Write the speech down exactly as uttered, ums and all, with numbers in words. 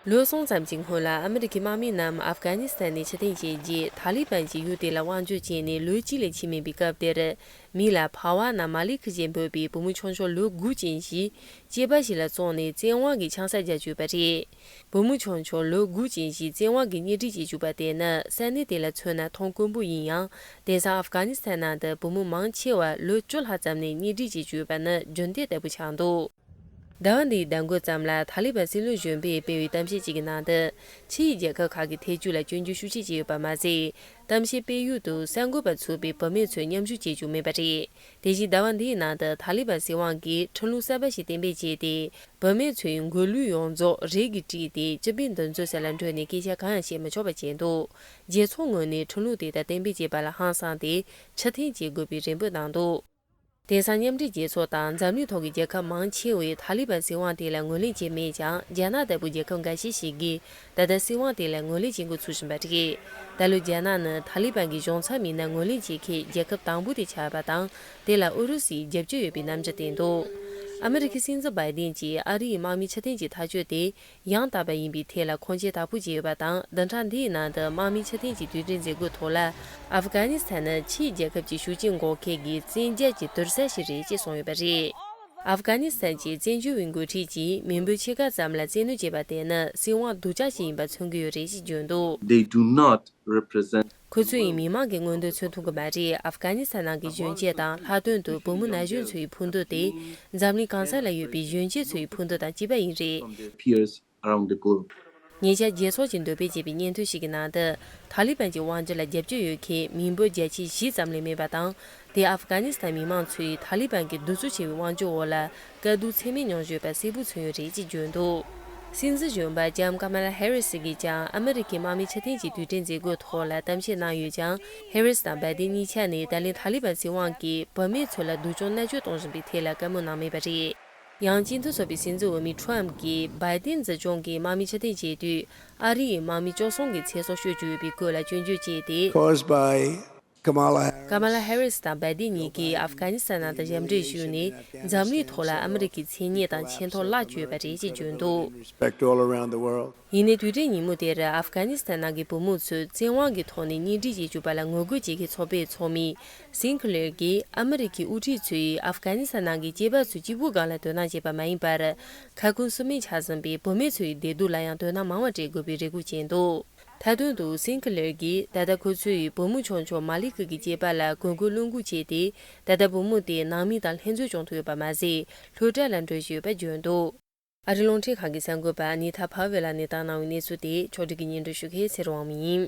ལོ་གསུམ་ཙམ་གྱི་སྔོན་ལ་ཨ་མི་རི་ཀའི་དམག་མི་རྣམས་ཨབ་གྷ་ནི་སི་ཐན་ནས་ཕྱིར་འཐེན་བྱས་རྗེས། ཐ་ལི་བན་གྱིས་ཡུལ་དེ་ལ་དབང་སྒྱུར་བྱས་ནས་ལོ་གཅིག་ལས་ཕྱིན་མེད་པའི་སྐབས་དེར། མི་ལ་ཕ་ཝ་ན་མ་ལི་ཁི་ཞེས་འབོད་པའི་བུ་མོ་ཆུང་ཆུང་ལོ་དགུ་ཅན་ཞིག་སྐྱེས་པ་ཞིག་ལ་བཙོངས་ནས་བཙན་དབང་གིས་ཆང་ས་རྒྱག་བཅུག་པ་རེད། བུ་མོ་ཆུང་ཆུང་ལོ་དགུ་ཅན་ཞིག་བཙན་དབང་གིས་གཉེན་སྒྲིག་བྱེད་བཅུག་པ་དེ་ནི་ས་གནས་དེ་ལ་མཚོན་ན་མཐོང་དཀོན་པོ་ཡིན་ཡང་། དེང་སང་ཨབ་གྷ་ནི་སི་ཐན་ནང་དུ་བུ་མོ་མང་ཆེ་བ་ལོ་བཅུ་ལྷག་ཙམ་ནས་གཉེན་སྒྲིག་བྱེད་བཅུག་ཡོད་པ་ནི་རྒྱུན་ལྡན་ལྟ་བུ་ཆགས་འདུག་ཟླ་བ་འདིའི་ཟླ་འགོ་ཙམ་ལ་ཐ་ལི་བན་སྲིད་བློན་གཞོན་པས་སྤེལ་བའི་གཏམ་བཤད་ཅིག་གི་ནང་དུ། ཕྱིའི་རྒྱལ་ཁབ་ཁག་གི་ཐེ་བྱུས་ལ་སྐྱོན་བརྗོད་ཤུགས་ཆེ་བྱས་ཡོད་པ་མ་ཟད། གཏམ་བཤད་སྤེལ་ཡུལ་དུ་གསར་འགོད་པ་ཚུད་པའི་བུད་མེད་ཚོས་མཉམ་ཞུགས་བྱེད་རྒྱུ་མེད་པ་རེད། དེ་བཞིན་ཟླ་བ་འདིའི་ནང་དུ་ཐ་ལི་བན་སྲིད་དབང་གིས་ཁྲིམས་ལུགས་གསར་པ་ཞིག་གཏན་འབེབས་བྱས་ཏེ། བུད་མེད་ཚོའི་མགོ་ལུས་ཡོངས་རྫོགས་རས་ཀྱིས་དཀྲིས་ཏེ་སྤྱི་པའི་འདུ་འཛོམས་སོགས་ལ་འགྲོ་ནས་སྐད་ཆ་གང་ཡང་བཤད་མི་ཆོག་པ་བྱས་འདུག་རྒྱལ་ཚོགས་ངོས་ནས་ཁྲིམས་ལུགས་དེ་ལྟར་གཏན་འབེབས་བྱས་པ་ལ་ཧང་སངས་ཏེ་ཕྱིར་འཐེན་བྱེད་དགོས་པའི་རེ་འབོད་གནང་འདུག་དེང་སང་མཉམ་འབྲེལ་རྒྱལ་ཚོགས་དང་འཛམ་གླིང་ཐོག་གི་རྒྱལ་ཁབ་མང་ཆེ་བས་ཐ་ལི་བན་སྲིད་དབང་དེ་ལ་ངོས་ལེན་བྱས་མེད་ཀྱང་། རྒྱ་ནག་ལྟ་བུའི་རྒྱལ་ཁབ་འགའ་ཤས་ཤིག་གིས་ད་ལྟ་སྲིད་དབང་དེ་ལ་ངོས་ལེན་བྱེད་འགོ་ཚུགས་བཞིན་པ་རེད། ད་ལོ་རྒྱ་ནག་ནི་ཐ་ལི་བན་གྱི་གཞུང་ཚབ་མི་སྣ་ངོས་ལེན་བྱེད་མཁན་རྒྱལ་ཁབ་དང་པོ་དེ་ཆགས་པ་དང་། དེ་ལ་ཨུ་རུ་སུའི་རྒྱབ་སྐྱོར་ཡོད་པའི་རྣམ་འགྱུར་བསྟན་འདུག་ཨ་མི་རི་ཁའི་སྲིད་འཛིན་བྷའི་ཏིན་གྱིས་ཨ་རིའི་དམག་མི་ཕྱིར་འཐེན་གྱི་ཐག་གཅོད་དེ། ཡང་དག་པ་ཡིན་པའི་ཐད་ལ་ཁུངས་སྐྱེལ་དག་པོ་བྱས་ཡོད་པ་དང་། བདུན་ཕྲག་འདིའི་ནང་དུ་དམག་མི་ཕྱིར་འཐེན་གྱི་དུས་དྲན་མཛད་སྒོའི་ཐོག་ལ། ཨབ་གྷ་ནི་སི་ཐན་ནི་ཕྱིའི་རྒྱལ་ཁབ་ཀྱི་ཤུགས་རྐྱེན་འགོག་མཁན་གྱི་བཙན་རྒྱལ་གྱི་དུར་ས་ཞིག་རེད་ཅེས་གསུངས་ཡོད་པ་རེད། ཨབ་གྷ་ནི་སི་ཐན་གྱི་བཙན་བྱོལ་བའི་འགོ་ཁྲིད་ཀྱིས་མི་འབོར་ཕྱེད་ཀ་ཙམ་ལ་བཙན་གནོན་བྱས་པ་དེ་ནི་སྲིད་དབང་སྡུག་ཅག་ཞིག་ཡིན་པ་མཚོན་གྱི་ཡོད་རེད་ཅེས་བརྗོད་འདུག They do not represent ཁོ་ཚོ་ཡིས་མི་མང་གི་མངོན་འདོད་མཚོན་ཐུབ་ཀྱི་མ་རེད། ཨབ་གྷ་ནི་སི་ཐན་ནང་གི་གཞོན་སྐྱེས་དང་། ལྷག་དོན་དུ་བུ་མོ་ན་གཞོན་ཚོའི་ཕུགས་འདུན་དེ། འཛམ་གླིང་གང་ས་ལ་ཡོད་པའི་གཞོན་སྐྱེས་ཚོའི་ཕུགས་འདུན་དང་གཅིག་པ་ཡིན་རེད། From their peers around the globe. ཉེ་ཆར་རྒྱལ་ཚོགས་ཀྱིས་འདོན་སྤེལ་བྱས་པའི་སྙན་ཐོ་ཞིག་གི་ནང་དུ། ཐ་ལི་བན་གྱི་དབང་སྒྱུར་ལ་རྒྱབ་སྐྱོར་ཡོད་མཁན་མི་འབོར་བརྒྱ་ཆ་བཞི་ཙམ་ལས་མེད་པ་དང་། དེ་ཨབ་གྷ་ནི་སི་ཐན་མི་མང་ཚོས་ཐ་ལི་བན་གྱི་གདུག་རྩུབ་ཆེ་བའི་དབང་སྒྱུར་འོག་ལ། དཀའ་སྡུག་ཚད་མེད་མྱོང་བཞིན་ཡོད་པ་གསལ་པོ་མཚོན་ཡོད་རེད་ཅེས་བརྗོད་འདུག་སྲིད་འཛིན་གཞོན་པ་ལྕམ་ཀ་མ་ལ་ཧེ་རི་སི་གིས་ཀྱང་ཨ་མི་རི་ཀའི་དམག་མི་ཕྱིར་འཐེན་གྱི་དུས་དྲན་མཛད་སྒོའི་ཐོག་ལ་གཏམ་བཤད་གནང་ཡོད་ཀྱང་། ཧེ་རི་སི་དང་བྷའི་ཏིན་གཉིས་ཆ་ནས་ད་ལན་ཐ་ལི་བན་སྲིད་དབང་གིས་བུད་མེད་ཚོ་ལ་སྡུག་སྦྱོང་མནར་གཅོད་གཏོང་བཞིན་པའི་ཐད་ལ་བཀའ་མོལ་གནང་མེད་པ་རེད། ཡང་སྤྱི་འཐུས་ཚོགས་པའི་སྲིད་འཛིན་འོས་མི་ཁྲོམ་གྱིས་བྷའི་ཏིན་འཛིན་སྐྱོང་གིས་དམག་མི་ཕྱིར་འཐེན་བྱས་དུས། ཨ་རི་ཡིས་དམག་མི་བཅུ་གསུམ་གྱི་ཚེ་སྲོག་གཅོད་ཀྱི་ཡོད་པའི་སྐོར་ལ་སྐྱོན་བརྗོད་བྱས་ཏེ། Caused by Kamala Harris. ཀ་མ་ལ་ཧེ་རི་སི་དང་བྷའི་ཏིན་གཉིས་ཀས་ཨབ་གྷ་ནི་སི་ཐན་ནང་དུ་ཞབས་འདྲེན་ཞུས་ནས། འཛམ་གླིང་ཐོག་ལ་ཨ་མི་རི་ཀའི་མཚན་སྙན་དང་ཆེ་མཐོང་བརླག་བཅུག་ཡོད་པ་རེད་ཅེས་བརྗོད་འདུག Respect all around the world. ཡིན་ནའི་དུས་དྲན་ཉིན་མོ་དེར་ཨབ་གྷ་ནི་སི་ཐན་ནང་གི་བུ་མོ་ཚོས་བཙན་དབང་གི་ཐོག་ནས་གཉེན་སྒྲིག་བྱེད་བཅུག་པ་ལ་ངོ་རྒོལ་བྱེད་མཁན་ཚོགས་པའི་ཚོགས་མི་སིན་ཁི་ལེར་གྱིས། ཨ་མི་རི་ཀའི་དབུ་ཁྲིད་ཚོས་ཨབ་གྷ་ནི་སི་ཐན་ནང་གི་སྐྱེས་པ་ཚོའི་སྐྱིད་པོའི་སྒང་ལ་དོ་སྣང་བྱས་པ་མ་ཡིན་པར། ཁ་ཁུང་སུབ་མེད་ཆགས་ཟིན་པའི་བུད་མེད་ཚོའི་བདེ་སྡུག་ལ་ཡང་དོ་སྣང་མང་བ་སྤྲད་དགོས་པའི་རེ་སྐུལ་བྱས་འདུག་མཐའ་དོན་དུ་སིན་ཁི་ལེར་གྱིས། ད་ལྟ་ཁོ་ཚོས་བུ་མོ་ཆུང་ཆུང་མ་ལི་ཁི་གི་སྐྱེས་པ་ལ་གུས་བཀུར་བློ་འགུག་བྱས་ཏེ། ད་ལྟ་བུ་མོ་དེ་ནང་མི་དང་ལྷན་འཛོམས་བྱུང་ཐུབ་ཡོད་པ་མ་ཟད། སློབ་གྲྭ་ལ་འགྲོ་བཞིན་ཡོད་པ་བརྗོད་འདུག་ཨ་རིའི་རླུང་འཕྲིན་ཁང་གི་གསར་འགོད་པ་ནི་ཐ་ཕ་ཝེ་ལ་ནས་བཏང་གནང་བའི་གནས་ཚུལ་དེ་ཕྱོགས་སྒྲིག་གིས་སྙན་སྒྲོན་ཞུ་མཁན་ཚེ་རིང་དབང་མོ་ཡིན།